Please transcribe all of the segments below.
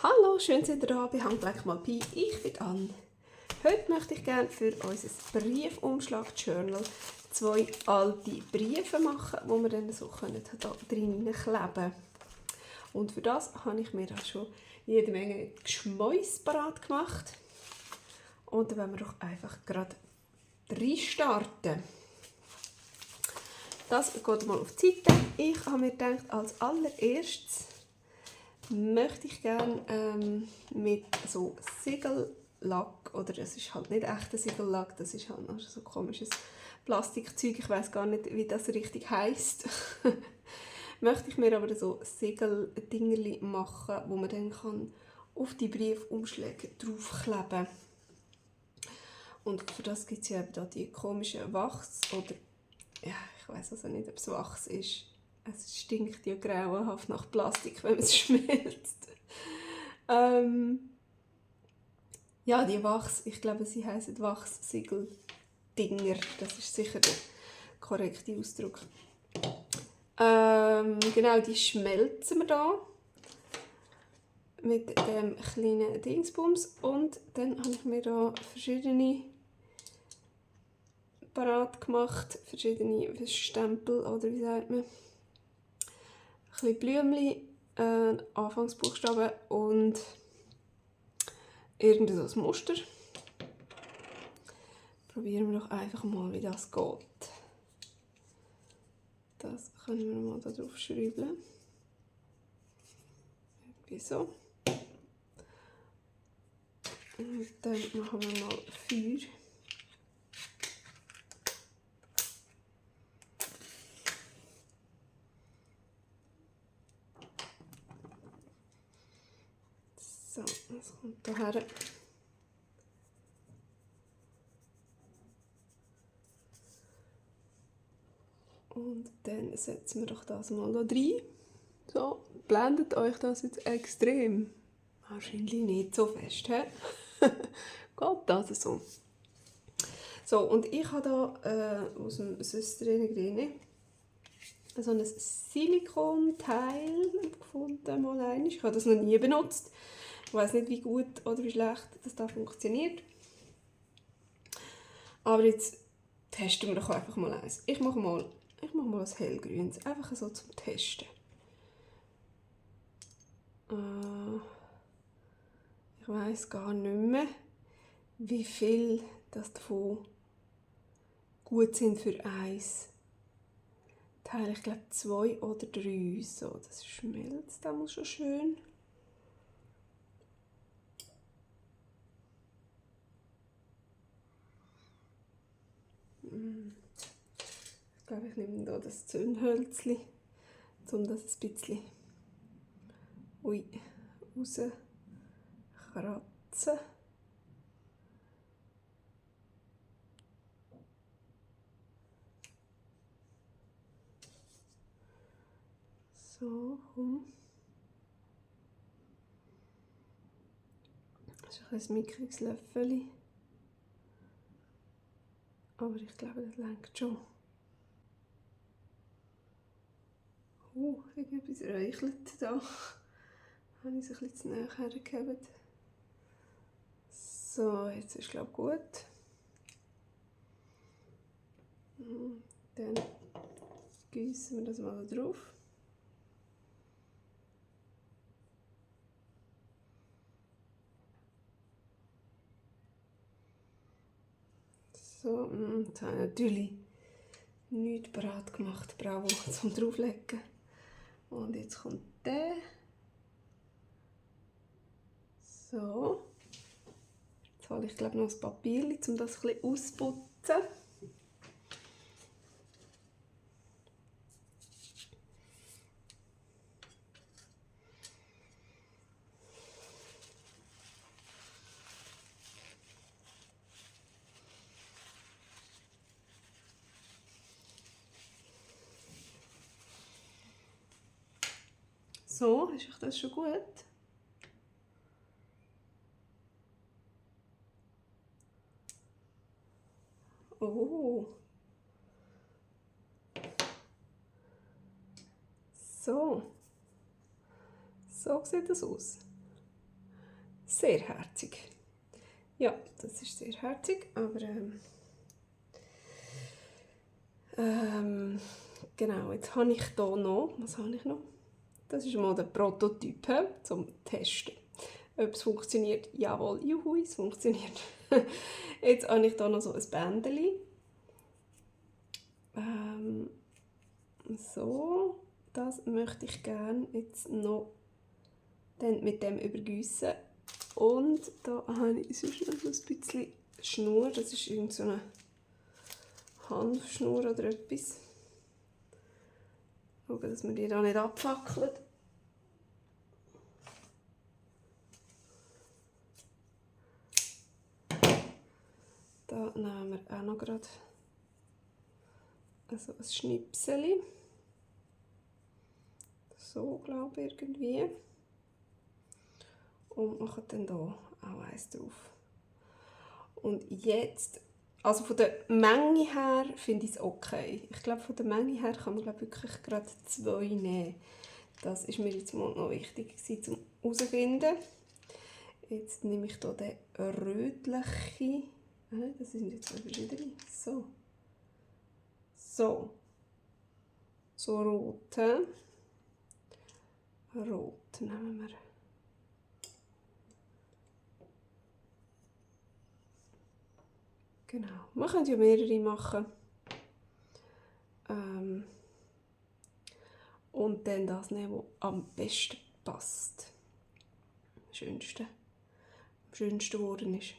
Hallo, schön, dass ihr da bei Handwerk mal Pi. Ich bin Anne. Heute möchte ich gerne für unser Briefumschlag-Journal 2 alte Briefe machen, die wir dann so da drin kleben können. Und für das habe ich mir auch schon jede Menge Geschmäus parat gemacht. Und dann wollen wir doch einfach gerade reinstarten. Das geht mal auf die Seite. Ich habe mir gedacht, als allererstes möchte ich gerne mit so Siegellack, oder es ist halt nicht echter Siegellack, das ist halt noch so komisches Plastikzeug, ich weiß gar nicht, wie das richtig heisst. Möchte ich mir aber so Siegeldingerli machen, wo man dann kann auf die Briefumschläge draufkleben. Und für das gibt es ja eben da die komischen Wachs, oder ja, ich weiß also nicht, ob es Wachs ist. Es stinkt ja grauenhaft nach Plastik, wenn man es schmelzt. Ja, die Wachs, ich glaube, sie heißen Wachssiegeldinger. Das ist sicher der korrekte Ausdruck. Genau, die schmelzen wir da mit dem kleinen Dingsbums. Und dann habe ich mir da verschiedene parat gemacht, verschiedene Stempel, oder wie sagt man? Ein bisschen Blümchen, Anfangsbuchstaben und irgendein Muster. Probieren wir doch einfach mal, wie das geht. Das können wir mal da drauf schreiben. Irgendwie so. Und dann machen wir mal Feuer. So, das kommt hierher. Und dann setzen wir doch das mal da rein. So, blendet euch das jetzt extrem? Wahrscheinlich nicht so fest, hä? Geht das so? So, und ich habe da aus dem Söstrine so ein Silikonteil gefunden, mal einmal. Ich habe das noch nie benutzt. Ich weiß nicht, wie gut oder wie schlecht das da funktioniert. Aber jetzt testen wir doch einfach mal eins. Ich mache mal was hellgrünes, einfach so zum Testen. Ich weiß gar nicht mehr, wie viel das davon gut sind für eins Teil. Ich glaube 2 oder 3. So, das schmilzt da schon schön. Ich glaube, ich nehme hier das Zündhölzchen, um das ein bisschen rauskratzen. So, komm. Das ist ein mickriges Löffel. Aber ich glaube, das reicht schon. Irgendetwas räuchelt da. Habe ich es ein bisschen zu nahe hergehoben. So, jetzt ist es glaube ich gut. Dann gießen wir das mal drauf. So, jetzt habe ich natürlich nichts parat gemacht, bravo, zum drauflegen. Und jetzt kommt der. So. Jetzt hole ich glaube noch ein Papier, um das ein bisschen auszuputzen. So, ist euch das schon gut? Oh. So. So sieht das aus. sehr herzig. Ja, das ist sehr herzig, aber genau, jetzt habe ich hier noch, was habe ich noch? Das ist mal der Prototyp zum Testen. Ob es funktioniert? Jawohl, juhu, es funktioniert. Jetzt habe ich hier noch so ein Bändchen. So, das möchte ich gerne jetzt noch dann mit dem übergießen. Und da habe ich sonst noch ein bisschen Schnur, das ist irgend so eine Hanfschnur oder etwas. Schauen, dass man die da nicht abfackelt. Da nehmen wir auch noch gerade also ein Schnipsel. So, glaube ich, irgendwie. Und machen dann hier auch eins drauf. Und jetzt, also von der Menge her finde ich es okay. Ich glaube, von der Menge her kann man wirklich gerade 2 nehmen. Das ist mir jetzt mal noch wichtig zum herausfinden. Jetzt nehme ich hier den rötlichen. Das sind jetzt 2 verschiedene. So. So. So rote. Rot nehmen wir. Genau. Man könnte ja mehrere machen. Und dann das nehmen, was am besten passt. Am schönsten geworden ist.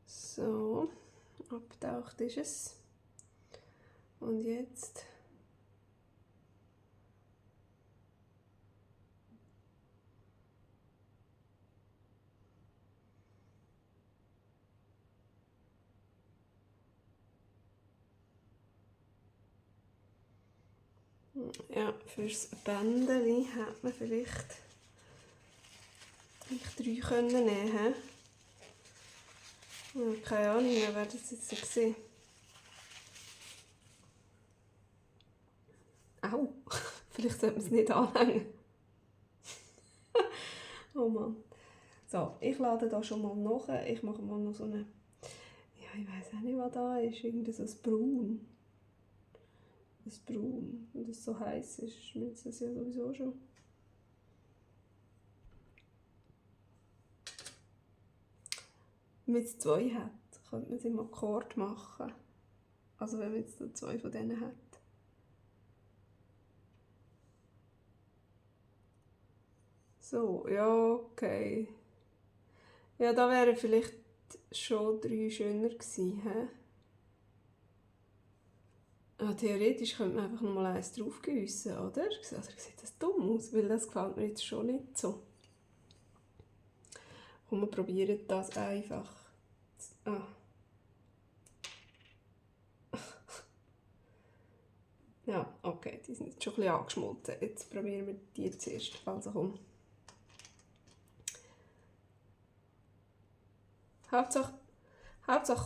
So, abgetaucht ist es. Und jetzt ja, fürs Bändeli hat man vielleicht 3 können nehmen. Ja, keine Ahnung, wir werden es jetzt sehen. Au, vielleicht sollte man es nicht anhängen. Oh Mann. So, ich lade da schon mal nach. Ich mache mal noch so eine, ja, ich weiß auch nicht, was da ist, irgendwie so ein Braun. Das Braun. Und das so heiß ist, schmilzt das ja sowieso schon. Wenn man jetzt 2 hat, könnte man es im Akkord machen. Also wenn man jetzt 2 von denen hat. So, ja, okay. Ja, da wären vielleicht schon 3 schöner gewesen. He? Ja, theoretisch könnte man einfach noch mal eins drauf gießen, oder? Oder sieht das dumm aus? Weil das gefällt mir jetzt schon nicht so. Und wir probieren das einfach. Ah. Ja, okay, die sind jetzt schon ein bisschen angeschmolzen. Jetzt probieren wir die zuerst. Also komm. Hauptsache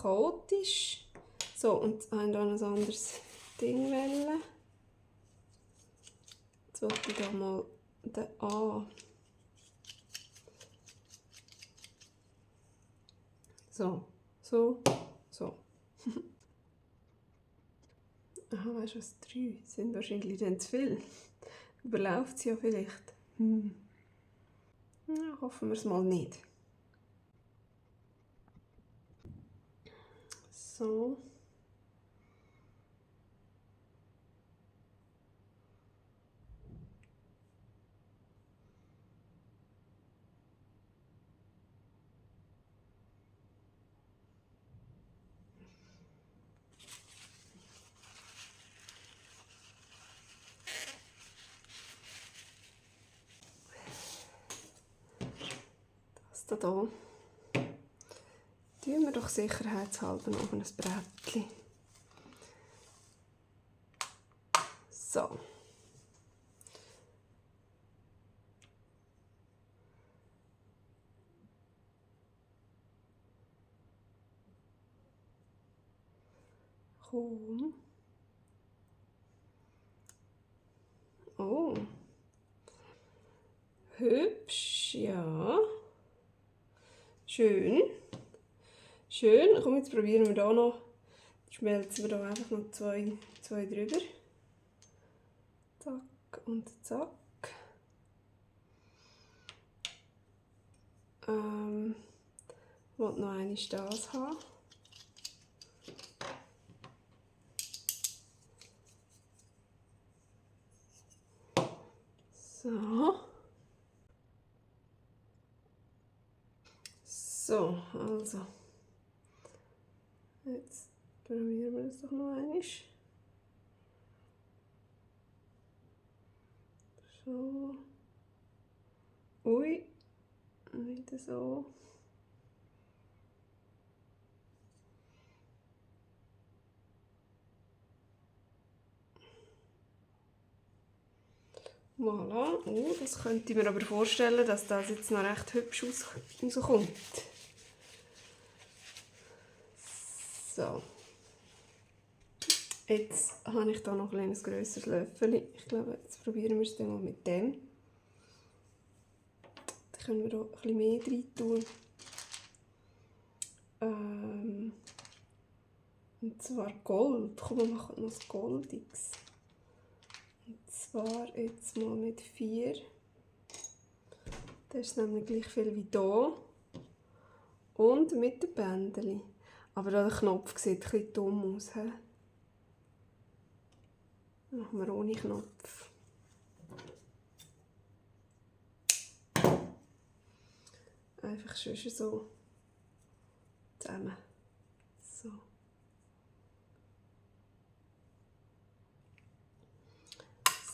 chaotisch. So, und jetzt habe ich da noch ein anderes Ding wählen. Jetzt wollte ich da mal den A. So, so, so. Aha, weißt du was? 3 sind wahrscheinlich dann zu viel. Überläuft es ja vielleicht. Ja, hoffen wir es mal nicht. So. Das da tun wir doch sicherheitshalber auf ein Brettchen. So. Komm. Oh. hübsch, ja. Schön. Schön. Komm, jetzt probieren wir hier noch. Schmelzen wir da einfach noch zwei drüber. Zack und zack. Ich wollte noch einmal das haben. So. So, also. Jetzt probieren wir das doch noch einmal. So. Ui. Nicht so. Voilà. Oh, das könnte ich mir aber vorstellen, dass das jetzt noch recht hübsch rauskommt. So. Jetzt habe ich hier noch ein grösseres Löffel. Ich glaube, jetzt probieren wir es dann mal mit dem. Dann können wir hier ein bisschen mehr rein tun. Und zwar Gold. Komm, wir machen noch das Goldiges. Und zwar jetzt mal mit 4. Das ist nämlich gleich viel wie hier. Und mit dem Bändeli. Aber der Knopf sieht ein bisschen dumm aus. He? Machen wir ohne Knopf. Einfach schön so zusammen. So.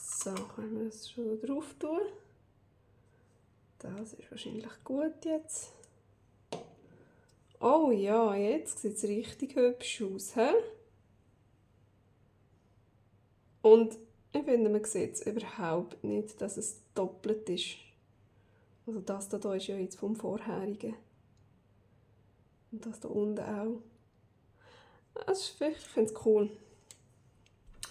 So, können wir das schon drauf tun. Das ist wahrscheinlich gut jetzt. Oh ja, jetzt sieht es richtig hübsch aus. He? Und ich finde, man sieht es überhaupt nicht, dass es doppelt ist. Also das hier ist ja jetzt vom vorherigen. Und das hier unten auch. Ich finde es cool.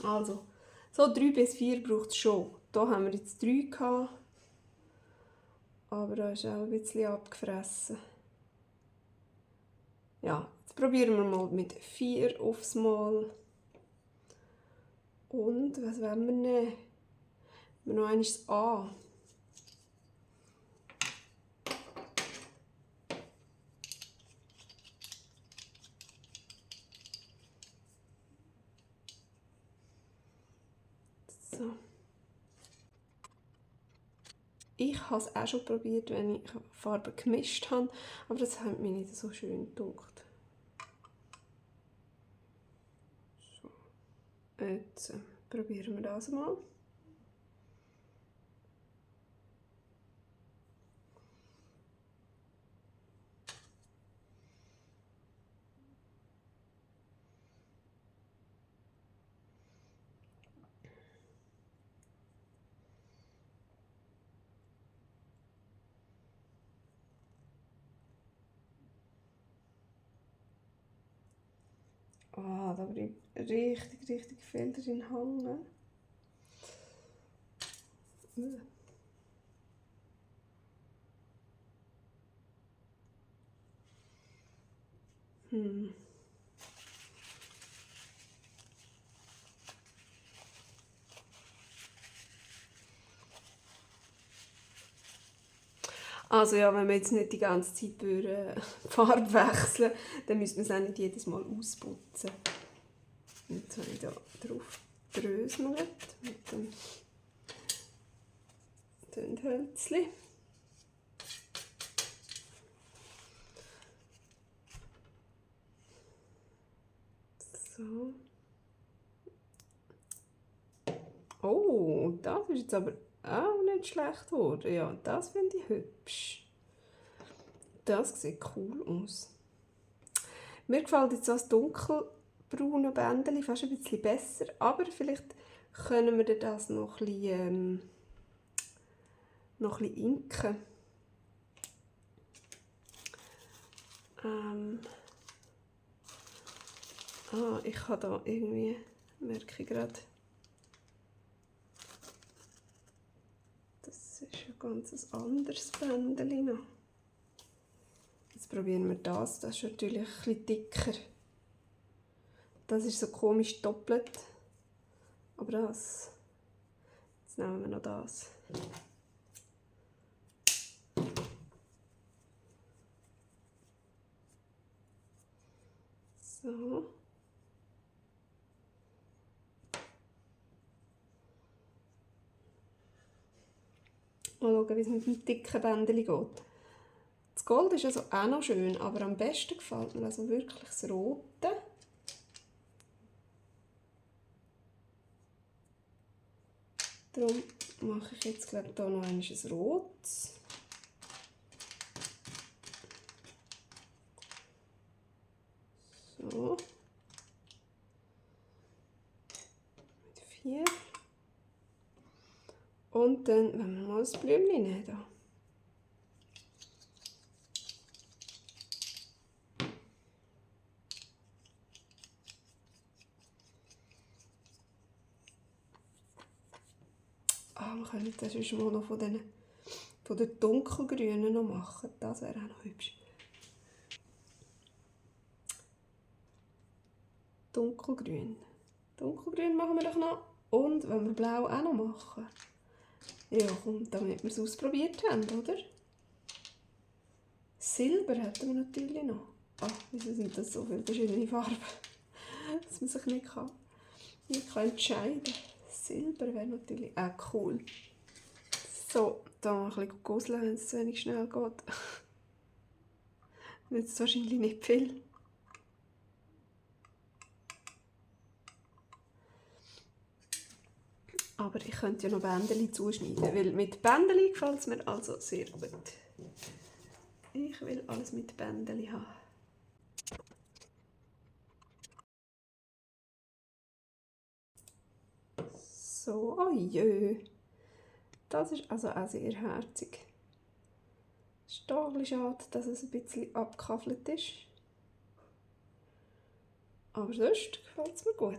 Also, so 3 bis 4 braucht es schon. Hier haben wir jetzt 3 gehabt. Aber da ist auch ein bisschen abgefressen. Ja, jetzt probieren wir mal mit 4 aufs Mal. Und was wollen wir nehmen? Wir noch einmal das A. So. Ich habe es auch schon probiert, wenn ich Farben gemischt habe, aber das hat mir nicht so schön gedunkt. So. Jetzt probieren wir das mal. Ah, da bleibt richtig viel drin hängen. Also ja, wenn wir jetzt nicht die ganze Zeit die Farbe wechseln, dann müssen wir es auch nicht jedes Mal ausputzen. Jetzt habe ich hier drauf gedröselt mit dem Tönhölzli. So. Oh, das ist jetzt aber auch nicht schlecht geworden. Ja, das finde ich hübsch. Das sieht cool aus. Mir gefällt jetzt das dunkelbraune Bändeli fast ein bisschen besser, aber vielleicht können wir das noch ein bisschen inken. Ich habe da irgendwie, merke ich gerade, das ist ein ganz anderes Bändchen noch. Jetzt probieren wir das. Das ist natürlich ein bisschen dicker. Das ist so komisch doppelt. Aber das. Jetzt nehmen wir noch das. So. Mal schauen, wie es mit dem dicken Bändchen geht. Das Gold ist also auch noch schön, aber am besten gefällt mir also wirklich das Rote. Darum mache ich jetzt glaube ich, hier noch ein rotes. So. Mit 4. Und dann, wenn wir mal das Blümchen nehmen, da. Wir können das sonst mal noch von den dunkelgrünen noch machen. Das wäre auch noch hübsch. Dunkelgrün. Dunkelgrün machen wir doch noch. Und wenn wir blau auch noch machen. Ja, komm, damit wir es ausprobiert haben, oder? Silber hätten wir natürlich noch. Wieso sind das so viele verschiedene Farben? Dass man sich nicht entscheiden kann. Silber wäre natürlich auch cool. So, da mal ein bisschen gusseln, wenn es zu wenig schnell geht. Jetzt wahrscheinlich nicht viel. Aber ich könnte ja noch Bändchen zuschneiden, weil mit Bändchen gefällt es mir also sehr gut. Ich will alles mit Bändchen haben. So, oh jö. Das ist also auch sehr herzig. Es ist doch ein bisschen schade, dass es ein bisschen abgekaffelt ist. Aber sonst gefällt es mir gut.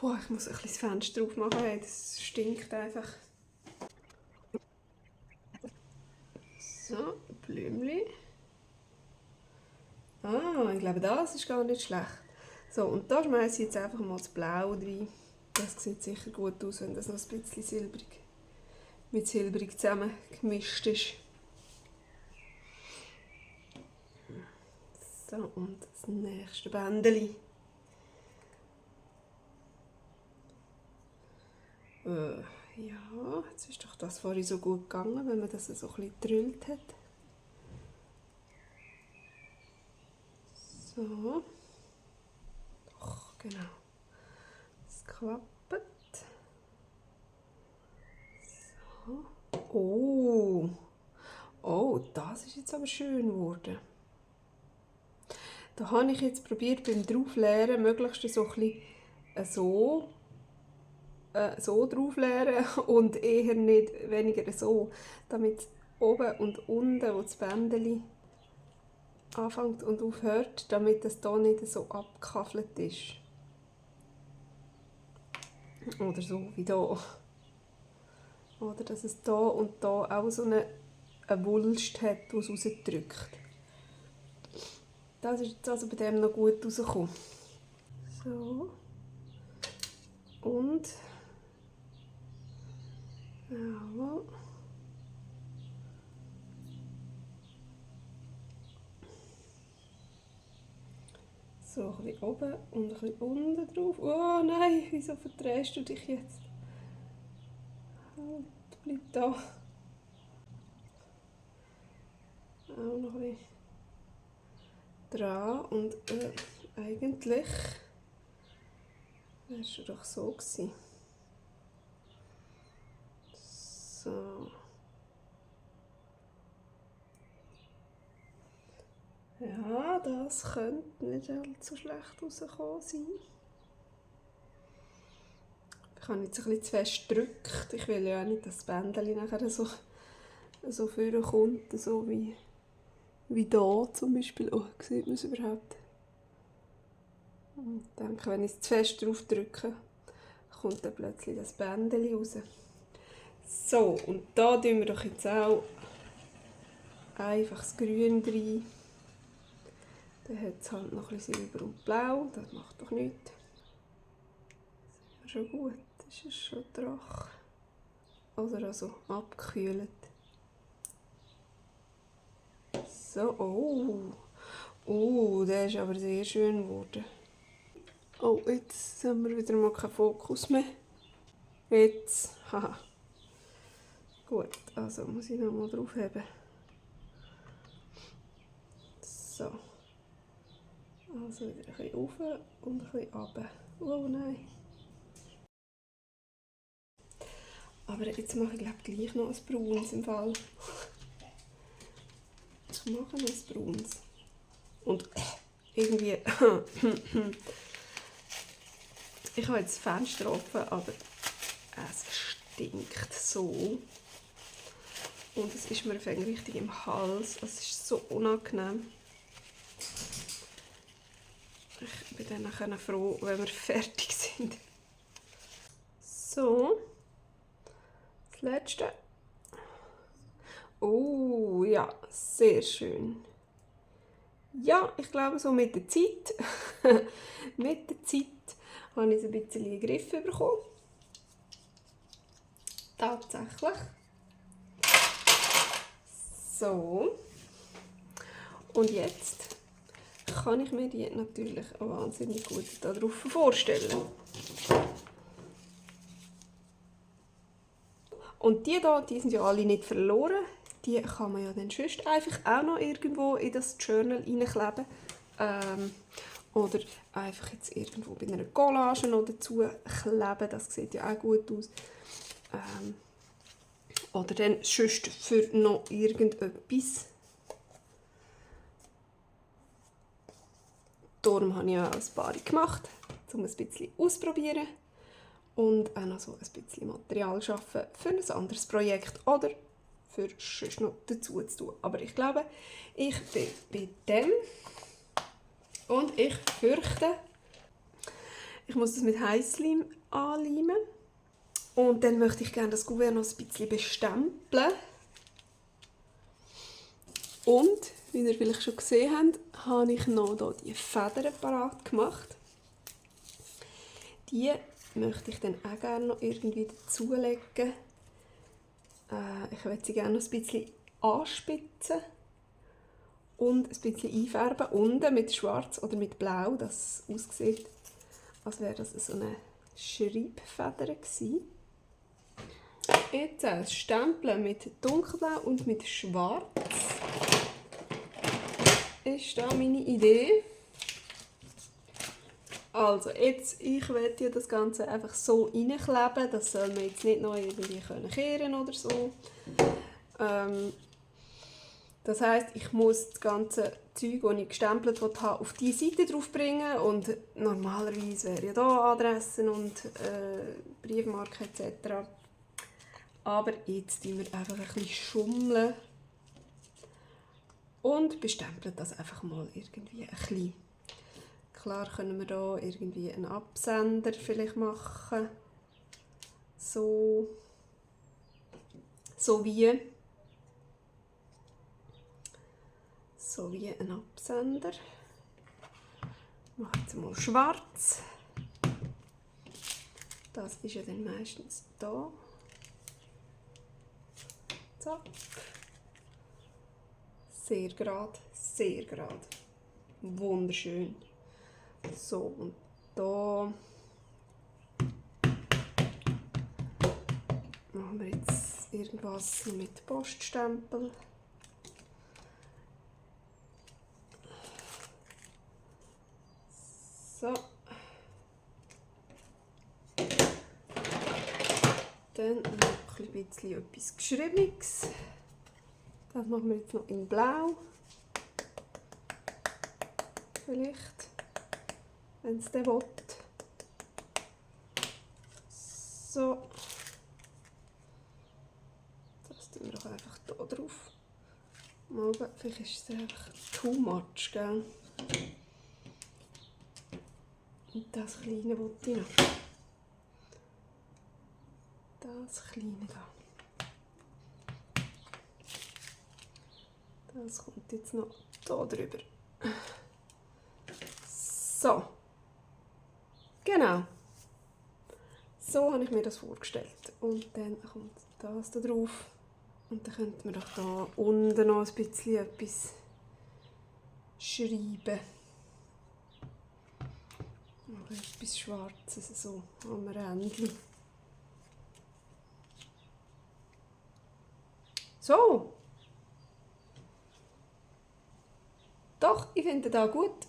Boah, ich muss ein bisschen das Fenster aufmachen, hey, das stinkt einfach. So, Blümchen. Ich glaube, das ist gar nicht schlecht. So, und da schmeiße ich jetzt einfach mal das Blau rein. Das sieht sicher gut aus, wenn das noch ein bisschen silbrig, mit silbrig zusammen gemischt ist. So, und das nächste Bändchen. Ja, jetzt ist doch das vorhin so gut gegangen, wenn man das so ein bisschen gedrillt hat. So. Doch, genau. Es klappt. So. Oh, das ist jetzt aber schön geworden. Da habe ich jetzt probiert beim Draufleeren möglichst so ein bisschen so draufleeren und eher nicht weniger so, damit oben und unten, wo das Bändchen anfängt und aufhört, damit es hier nicht so abgekaffelt ist. Oder so wie hier. Oder dass es hier und hier auch so eine Wulst hat, die es rausdrückt. Das ist jetzt also bei dem noch gut rausgekommen. So. Und jawohl. So, ein bisschen oben und ein bisschen unten drauf. Oh nein, wieso verdrehst du dich jetzt? Halt, bleib da. Auch noch ein bisschen dran. Und eigentlich wäre es doch so gewesen. So. Ja, das könnte nicht allzu schlecht rausgekommen sein. Ich habe jetzt ein bisschen zu fest gedrückt. Ich will ja auch nicht, dass das Bändchen nachher so vorkommt, so wie hier zum Beispiel. Oh, sieht man es überhaupt? Ich denke, wenn ich es zu fest drauf drücke, kommt dann plötzlich das Bändchen raus. So, und da tun wir doch jetzt auch einfach das Grün rein. Dann hat es halt noch ein bisschen Silber und Blau, das macht doch nichts. Schon gut, ist es schon trocken. Oder also abgekühlt. So, oh, der ist aber sehr schön geworden. Oh, jetzt haben wir wieder mal keinen Fokus mehr. Jetzt, haha. Gut, also muss ich noch mal draufheben. So. Also wieder ein bisschen rauf und ein bisschen runter. Oh nein. Aber jetzt mache ich glaube gleich noch ein Braunes im Fall. Ich mache noch ein Braunes. Und irgendwie... ich habe jetzt das Fenster offen, aber es stinkt so. Und es ist mir richtig im Hals. Es ist so unangenehm. Ich bin dann froh, wenn wir fertig sind. So. Das letzte. Oh, ja, sehr schön. Ja, ich glaube, so mit der Zeit, mit der Zeit habe ich es ein bisschen in den Griff bekommen. Tatsächlich. So. Und jetzt kann ich mir die natürlich wahnsinnig gut darauf vorstellen. Und die hier, die sind ja alle nicht verloren. Die kann man ja dann sonst einfach auch noch irgendwo in das Journal reinkleben. Oder einfach jetzt irgendwo bei einer Collage noch dazu kleben. Das sieht ja auch gut aus. Oder dann sonst für noch irgendetwas. Darum habe ich auch ein paar gemacht, um ein bisschen auszuprobieren. Und auch noch so ein bisschen Material schaffen für ein anderes Projekt oder für sonst noch dazu zu tun. Aber ich glaube, ich bin bei dem. Und ich fürchte, ich muss das mit Heißleim anleimen. Und dann möchte ich gerne das Kuvert noch ein bisschen bestempeln. Und, wie ihr vielleicht schon gesehen habt, habe ich noch hier die Federn parat gemacht. Die möchte ich dann auch gerne noch irgendwie dazulegen. Ich möchte sie gerne noch ein bisschen anspitzen und ein bisschen einfärben. Unten mit Schwarz oder mit Blau, das aussieht, als wäre das so eine Schreibfeder gewesen. Jetzt das Stempeln mit Dunkelblau und mit Schwarz ist da meine Idee. Also jetzt, ich werde ja das Ganze einfach so reinkleben. Das soll man jetzt nicht noch irgendwie kehren oder so. Das heisst, ich muss das ganze Zeug, das ich gestempelt habe, auf diese Seite drauf bringen. Und normalerweise wären ja hier Adressen und Briefmarken etc. Aber jetzt tun wir einfach ein bisschen schummeln und bestempeln das einfach mal irgendwie ein bisschen. Klar können wir hier irgendwie einen Absender vielleicht machen. So wie ein Absender. Ich mache jetzt mal schwarz. Das ist ja dann meistens da. Zack. Sehr gerade, sehr gerade. Wunderschön. So, und da machen wir jetzt irgendwas mit Poststempel. So. Dann noch ein bisschen etwas Geschriebenes. Das machen wir jetzt noch in Blau. Vielleicht, wenn es den will. So. Das tun wir doch einfach hier drauf. Mal, vielleicht ist es einfach too much, gell? Und das kleine wollte ich noch. Das kleine da. Das kommt jetzt noch hier drüber. So. Genau. So habe ich mir das vorgestellt. Und dann kommt das da drauf. Und dann könnte man doch da unten noch ein bisschen etwas schreiben. Noch etwas Schwarzes so am Rändchen. So. Doch, ich finde das gut.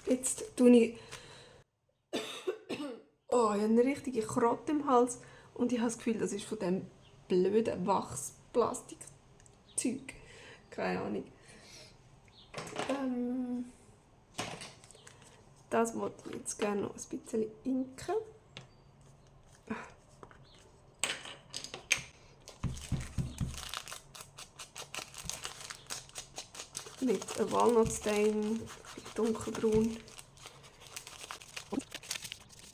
Jetzt tue ich... Oh, ich habe eine richtige Krotte im Hals. Und ich habe das Gefühl, das ist von dem blöden Wachsplastikzeug. Keine Ahnung. Das wollte ich jetzt gerne noch ein bisschen inken. Mit einem Walnutsstein, dunkelbraun.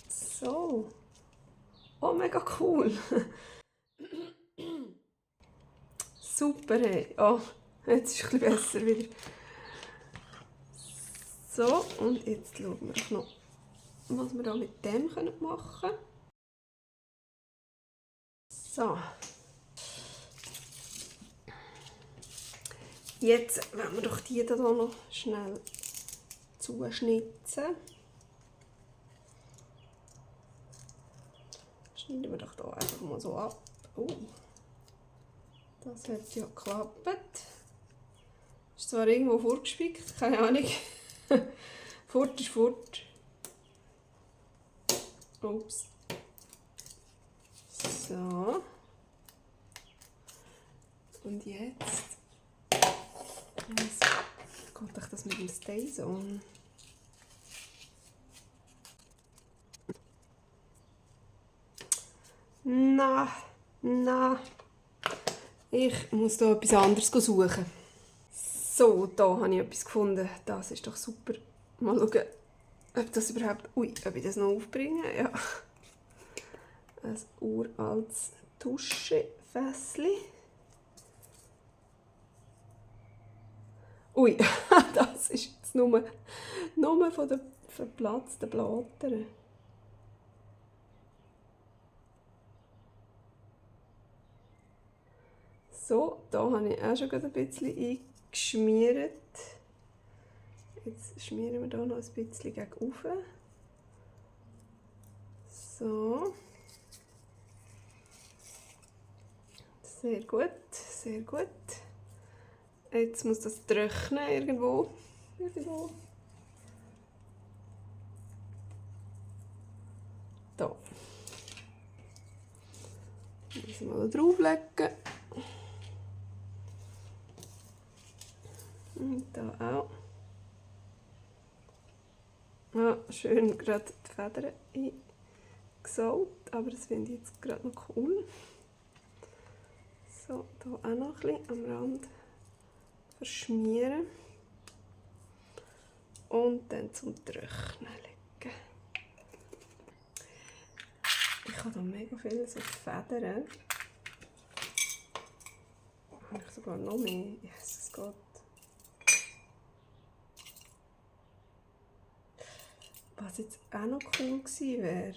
So. Oh, mega cool. Super, hey. Oh, jetzt ist es ein bisschen besser wieder. So, und jetzt schauen wir auch noch, was wir da mit dem machen können. So. Jetzt wollen wir doch die da noch schnell zuschnitzen. Schneiden wir doch hier einfach mal so ab. Oh, das hat ja geklappt. Ist zwar irgendwo vorgespickt, keine Ahnung. Fort ist fort. Ups. So. Und jetzt geht doch das mit dem Stay-Zone. Na. Ich muss da etwas anderes suchen. So, da habe ich etwas gefunden. Das ist doch super. Mal schauen, ob das überhaupt... Ui, ob ich das noch aufbringe. Ja. Ein uraltes Tuschefässchen. Ui, das ist jetzt nur von den verplatzten Blättern. So, da habe ich auch schon ein bisschen eingeschmiert. Jetzt schmieren wir hier noch ein bisschen gegen oben. So. Sehr gut, sehr gut. Jetzt muss das trocknen irgendwo. Da. Das mal drauflegen. Und da auch. Ja, schön gerade die Federn eingesaut, aber das finde ich jetzt gerade noch cool. So, hier auch noch ein bisschen am Rand verschmieren. Und dann zum Trocknen legen. Ich habe hier mega viele so Federn. Habe ich sogar noch mehr. Yes, es geht. Was jetzt auch noch cool gewesen wäre,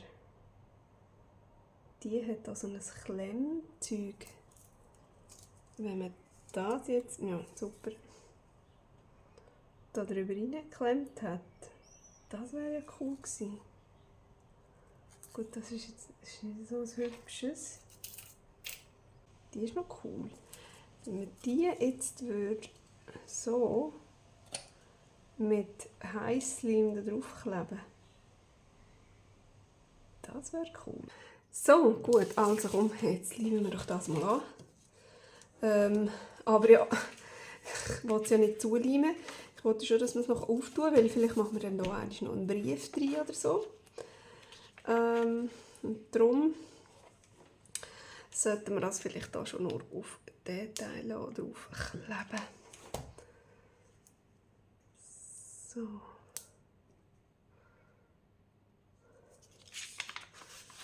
die hat da so ein Klemmzeug. Wenn man das jetzt, ja super, da drüber reingeklemmt hat, das wäre ja cool gewesen. Gut, das ist jetzt nicht so ein hübsches. Die ist noch cool. Wenn man die jetzt würde so mit Heißleim da drauf kleben, das wäre cool. So, gut, also komm, jetzt leimen wir doch das mal an. Aber ja, ich will es ja nicht zuleimen. Ich wollte schon, dass wir es noch auftun, weil vielleicht machen wir dann da noch einen Brief drin oder so. Und darum sollten wir das vielleicht da schon nur auf den Teil drauf kleben. So.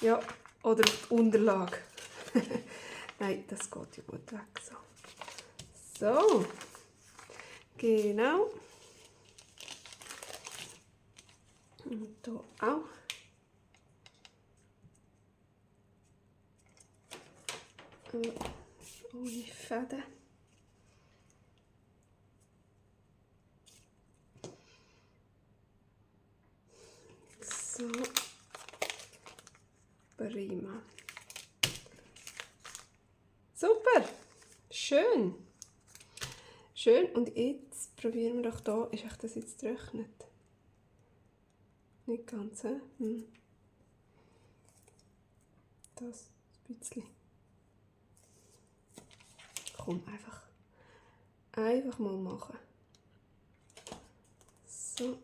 Ja, oder auf die Unterlage. Nein, das geht ja gut weg. So. So. Genau. Und hier auch. Ohne Fäden. So. Prima. Super. Schön. Schön. Und jetzt probieren wir doch da. Ist euch das jetzt getrocknet? Nicht ganz, he? Das ein bisschen. Komm, einfach mal machen. So.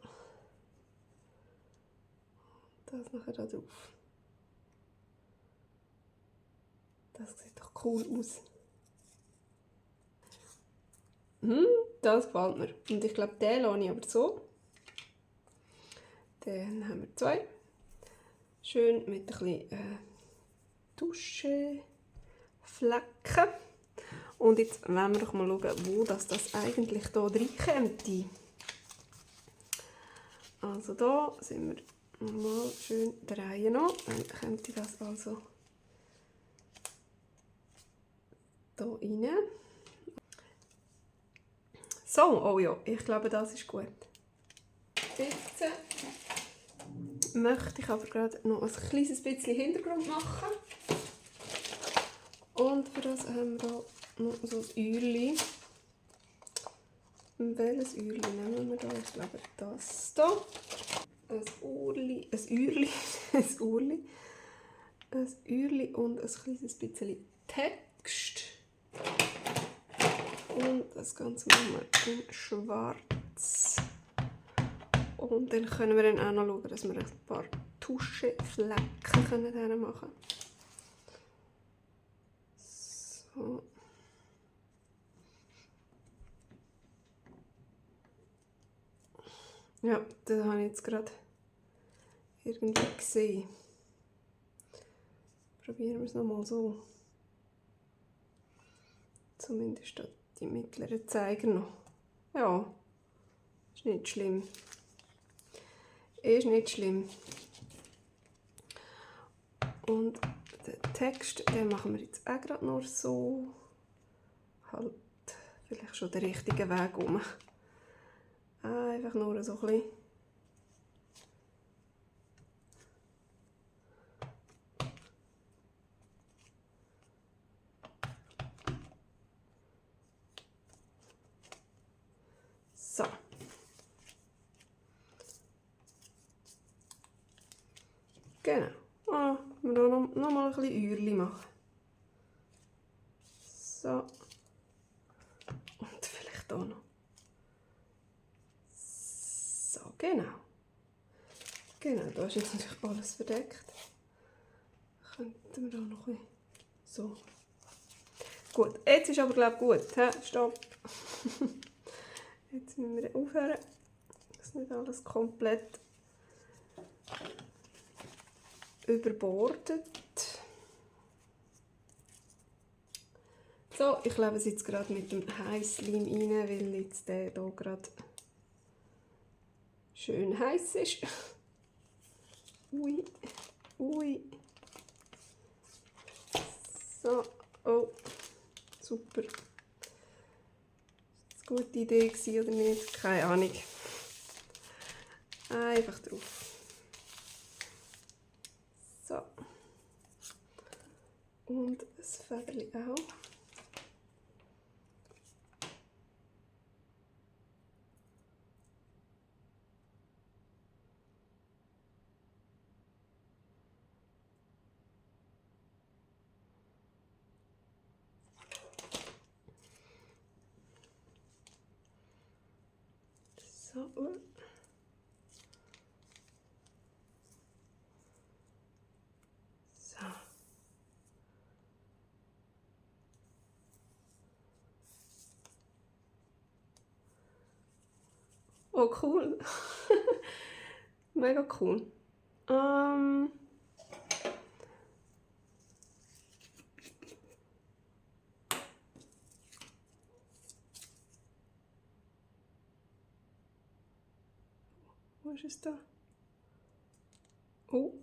Das nachher da drauf. Das sieht doch cool aus. Das gefällt mir. Und ich glaube, den lasse ich aber so. Dann haben wir 2. Schön mit ein bisschen Tuscheflecken. Und jetzt wollen wir doch mal schauen, wo das eigentlich hier reinkommt. Also da sind wir mal schön drehen noch. Dann könnte das also hier rein. So, oh ja, ich glaube, das ist gut. Jetzt möchte ich aber gerade noch ein kleines bisschen Hintergrund machen. Und für das haben wir hier noch so ein Uhrli. Welches Uhrli nehmen wir da? Ich glaube, das hier. Ein Uhrli und ein kleines bisschen Text. Und das Ganze machen wir in schwarz. Und dann können wir dann auch noch schauen, dass wir ein paar Tuscheflecken machen können. So. Ja, das habe ich jetzt gerade irgendwie gesehen. Probieren wir es nochmal so. Zumindest die mittleren Zeiger noch. Ja, ist nicht schlimm. Ist nicht schlimm. Und den Text, den machen wir jetzt auch gerade nur so. Halt vielleicht schon den richtigen Weg um. Einfach nur so ein bisschen. So. Genau. Wir noch mal ein bisschen Uhrli machen. So. Und vielleicht auch noch. So, genau. Genau, da ist jetzt natürlich alles verdeckt. Könnten wir da noch ein bisschen so. Gut, jetzt ist aber glaube ich gut. He? Stopp. Jetzt müssen wir aufhören, dass nicht alles komplett überbordet. So, ich lebe es jetzt gerade mit dem Heißleim rein, weil jetzt der hier gerade schön heiß ist. Ui, ui. So, oh, super. Ist das eine gute Idee gewesen oder nicht? Keine Ahnung. Einfach drauf. So. Und das Federli auch. So. So. Oh, cool. Mega cool. Wo ist es da? Oh.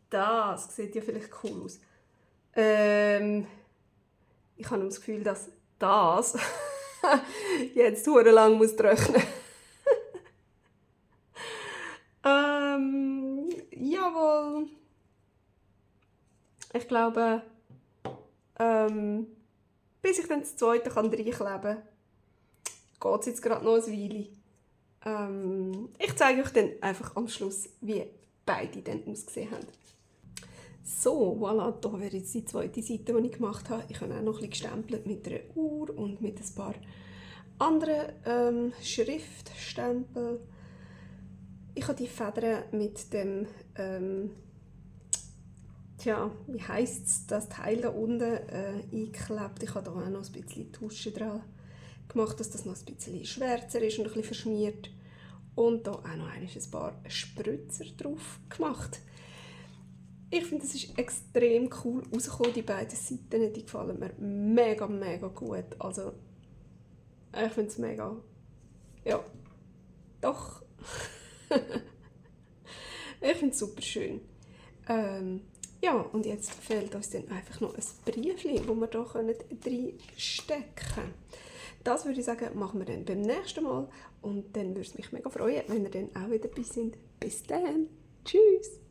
Das sieht ja vielleicht cool aus. Ich habe das Gefühl, dass das jetzt hure lang muss trocknen. Jawohl. Ich glaube, bis ich dann das zweite reinkleben kann, geht es jetzt gerade noch ein Weile. Ich zeige euch dann einfach am Schluss, wie beide dann ausgesehen haben. So, voilà, da wäre jetzt die zweite Seite, die ich gemacht habe. Ich habe auch noch ein bisschen gestempelt mit einer Uhr und mit ein paar anderen Schriftstempeln. Ich habe die Federn mit dem, wie heisst es, das Teil da unten eingeklebt. Ich habe da auch noch ein bisschen Tusche dran gemacht, dass das noch ein bisschen schwärzer ist und ein bisschen verschmiert. Und da auch noch ein paar Spritzer drauf gemacht. Ich finde, das ist extrem cool rausgekommen, die beiden Seiten. Die gefallen mir mega, mega gut. Also, ich finde es mega, ja, doch. Ich finde es super schön. Ja, und jetzt fehlt uns dann einfach noch ein Briefchen, das wir hier reinstecken können. Das würde ich sagen, machen wir dann beim nächsten Mal. Und dann würde es mich mega freuen, wenn ihr dann auch wieder dabei seid. Bis dann. Tschüss.